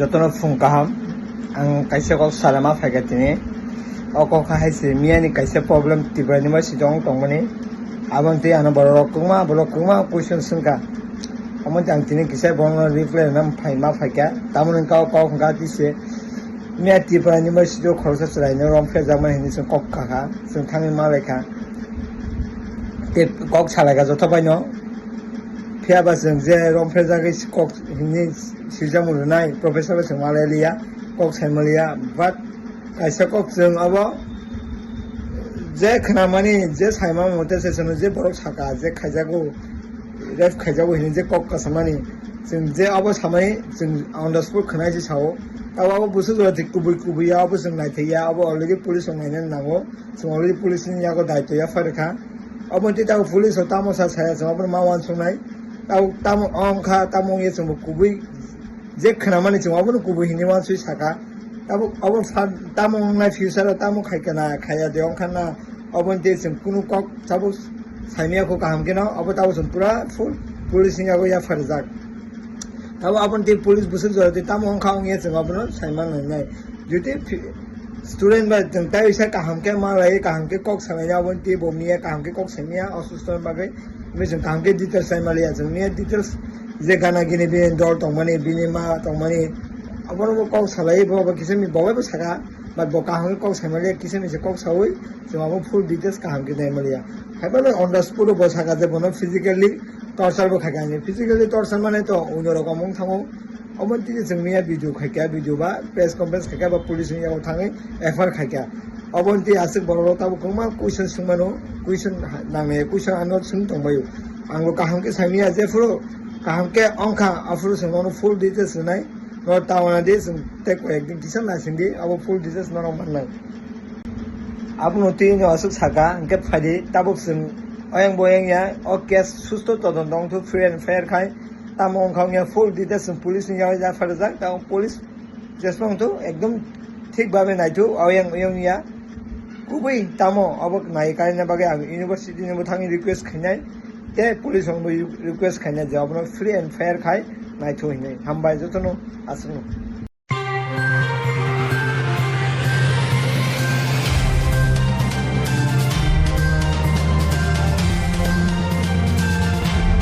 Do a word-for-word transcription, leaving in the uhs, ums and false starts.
Jotono phung kaham. Ang kaisa kok salama phaikha tini. O kok hai se miyani kaisa problem Tripura University o tongmani. Aboni twi ano borok kwbangma, borok kwbangma question swngkha. Omo twi ang tini kisa borokno reply rwna phai ma phaikha. Tamoni kok, kok hwnkha tise miya Tripura University o khoroksa chwraino rom pherjakmani hinwi chwng kok kakha, chwng thangwi ma laikha. Tei kok salaikha joto baino. Phiya ba chwng je rom pherjagwi kok hinwi swijamo rwnai, professor bai chwng malai liya, kok sai maliya, but kaisa kok chwng abo je khwnamani, je saimani mote se chwngno je borok saka, je khaijago, rape khaijago hinwi je kok kasamani, chwng je abo samani chwng on the spot khwnai se sao. Tabo abo busu jora twi kubui kubui ya, abo chwng naithai ya, abo already police rok naina nango, chwng already police ni yago daityo ya phai rwkha. Abo twi tabo police rok tamo sa saya, chwng abono ma uansuknai. Tabo tamo wngkha, tamo wngya chwngbo kubui je khwnamani chwng abono kubui hinwi uansui saka. Tabo abo sa tamo wngnai future o tamo khai kana khaiya de wngkha na, abo twi chwng kunu kok tabo saimaya kho kaham khe no, abo tabo chwng pura full police ni yago ya phai rwjak. Tabo abo twi police busu jora twi tamo wngkha wngya chwng abono saima nangnai. Jodi phi-, student bai chwng tai wisa kaham khe ma lai, kaham khe kok salai ya, abo twi bo miya kaham khe kok sai miya, osusto bagwi. Bini chwng kaham khe details sai maliya, chwng miya details je gana gini bini dol tongmani, bini ma tongmani, abono bo kok salai, bo bo kisa mi bo bai bo saka, but bo kaham khe kok sai maliya, kisa mi se kok saui, chwng abo full details kaham khe nai maliya. Haiphano on the spot o bo saka je bono physically torture bo khaikha, ani physically torture mane to uno rokom wng thango. Obo twi chwng miya video khaikha, video ba press conference khaikha, ba police ni yago thangwi F I R khaikha. Obo twi aswk borok rok tabuk kwbangma question swngmano, question nangnai, question ano swng tongbaio. Ang bo kaham khe saimanya, jephuru kaham khe wngkha, aphuru chwng bono full details rwnai. No tawana di chwng tei koi ekdin kisa naising di, abo full details norok mannai. Abono twi no aswk saka, hwnkhe phaidi tabuk chwng oyang boyang ya, o case susto todonto wngthu, free and fair khai. Tamo wngkha wngya full details chwng police ni yago ya phaljak, tamo police jeswng wngthu ekdom thik babe naithu, oyang oyang ya. Kubui tamo abo nai kaina bagwi ang university ni bo thangwi request khainai, tei police rok bo request khainai je abono free and fair khai naithu hinwi. Hambai jotono, aswkno.